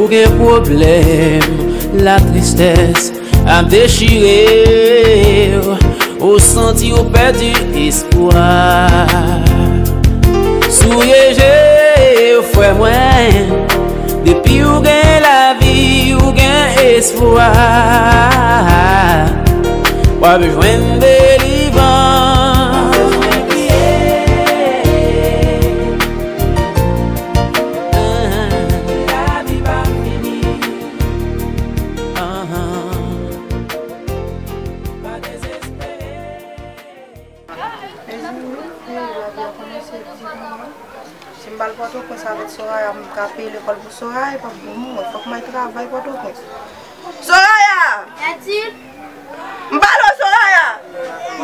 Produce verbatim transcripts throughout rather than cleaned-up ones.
Ou gen pwoblèm, latristès ap dechire w, ou santi w pèdi espwa. Souye je w, frè mwen, depi w gen lavi, w gen espwa. W ap jwenn delivrans. Lavi pa fini. Anhan. Pa dezespere. Mezanmi, wi, lavi a kòmanse di pou mwen. Si m pa al Pòtoprens avèk Soraya, m ka peye lekòl pou Soraya, e p ap bon pou mwen. Fòk m al travay Pòtoprens. Soraya! Etil? M pale w, Soraya!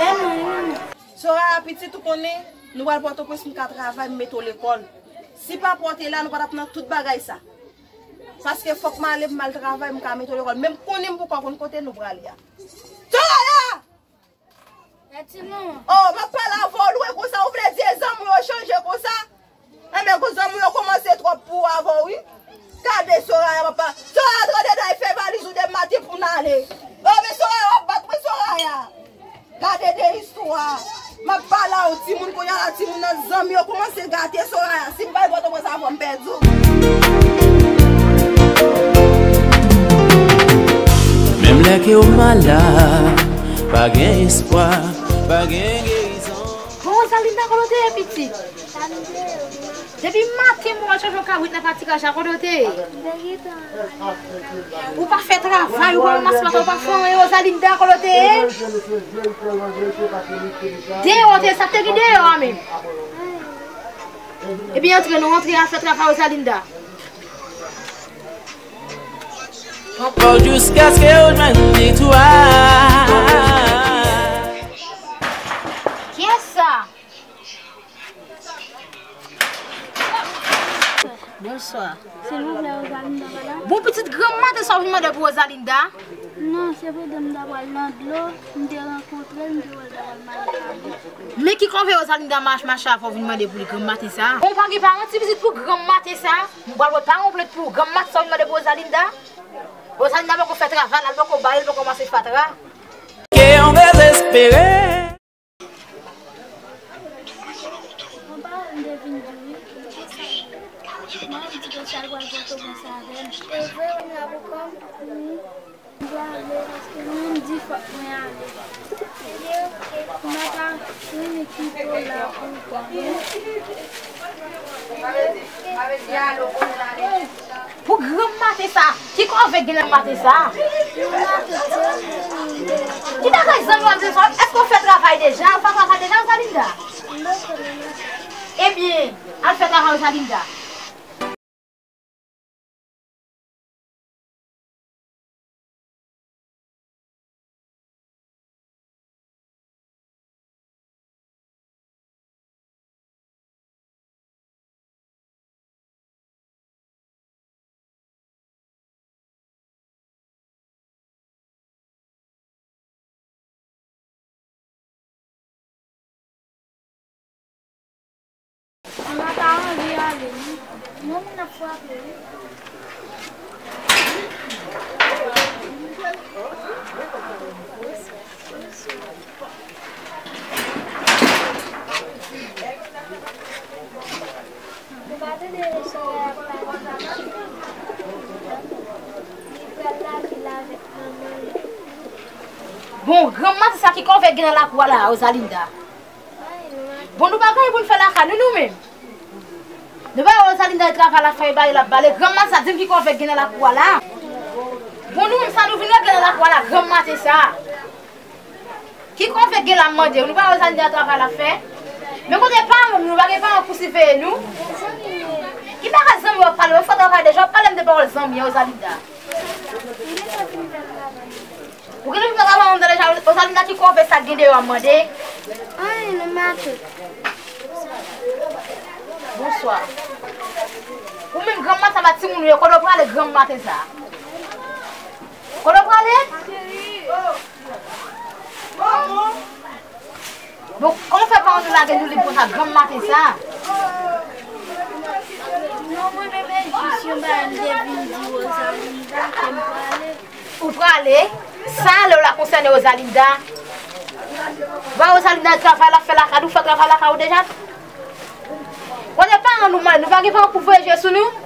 Men mwen, men mwen. Soraya, pitit, ou konnen, nou pral Pòtoprens, m ka travay, m mete w lekòl. Si papa w te la, nou pa t ap nan tout bagay sa. Paske fòk m ale, m al travay, m ka mete w lekòl. Men m konnen m poko konn kote nou prale a. Soraya! Etil, non. Oh, m ap pale avè w, lwen konsa, ou vle di e zanmi w yo chanje konsa? Enben, zanmi w yo kòmanse twòp pou w avè w, wi. Gade Soraya, papa. Soraya, tande, day fè valiz ou demen maten pou n ale. Oh, men Soraya, w ap bat mwen, Soraya. Gade de istwa. M ap pale a w, timoun, kounye a la, timoun nan zanmi yo kòmanse gate Soraya. Si m pa al Pòtoprens avè w, m pèdi w. Menm lè ke w malad, pa gen espwa, pa gen gerizon. Bon, Rosalinda, kote w te ye, pitit? Depi maten, mwen al chanje yon kabrit nan patiraj la, kote w te ye? Ou pa fè travay, ou pa ranmase maten, ou pa fè anyen, Rosalinda, kote w te ye? Deyò w te ye, sa k te gen deyò a menm? Ebyen, antre, nou rantre, al fè travay, Rosalinda. Ankò jiskaske w jwenn viktwa. Kiyès sa? Bonswa. Silvouplè, Rosalinda pa la? Bon, pitit, granm maten sa w vin mande pou Rosalinda? Non, se pandan m ta pral nan dlo, m te rankontre l, m te wè l ta pral mache avè m. Men ki kòve Rosalinda mache, mache avè w vin mande pou li granm maten sa? Bon, ou pa gen paran, ti pitit, pou granm maten sa? M pral wè paran w pou li pou granm maten sa w vin mande pou Rosalinda? Rosalinda poko fè travay la, l poko bay, l poko ranmase fatra. Ke yon dezespere. Bon, paran m te vin di wi. Mwen di ke sa l pral Pòtoprens avè m. Se vre, ou la pou kò m? Wi. M prale paske mwen di fòk mwen ale. Mwen pa renmen kite w la pou kò m. Pou granm maten sa, ki kòve gen nan maten sa? Ki bagay zanmi w ap di sa? Èske w fè travay deja? Ou fè travay deja, Rosalinda? Ebyen, al fè travay, Rosalinda. Mwen pa ta anvi ale, non. Non, moun ap frape, wi. Ou pa tande Soraya ap pale? Li pral lavil avèk manman li. Bon, granm maten sa ki kòve gen nan lakou a la, Rosalinda? Bon, nou pa gen anyen pou n fè lakay nou, nou menm. Nou pa wè Rosalinda travay l ap fè, e ba li l ap bale. Granm maten sa, di m ki kòve gen nan lakou a la. Bon, nou menm sa nou vin regle nan lakou a la, granm maten sa. Ki kòve gen la m mande w, nou pa wè Rosalinda travay l ap fè. Men kote paran nou, nou pa gen paran pou siveye nou. Ki bagay zanmi w ap pale, w fè travay deja, w ap pale m de pawòl zanmi an, Rosalinda. Ou genlè vin travay andan deja, Rosalinda, ki kòve sa k gen deyò a m mande? Anyen non, matant. Bonswa. Ou menm granm maten sa, ba timoun ou ye, kote w prale granm maten sa? Kote w prale? Bon, kòman w fè paran nou lage nou lib konsa granm maten sa? Non, mwen menm e jis Mwen te vin di Rosalinda ke m prale. Ou prale? Sa ale w la konsène Rosalinda? Bon, Rosalinda travay l ap fè lakay li, ou fè travay lakay ou deja? Kote paran nou, nou pa gen paran pou voye je sou nou?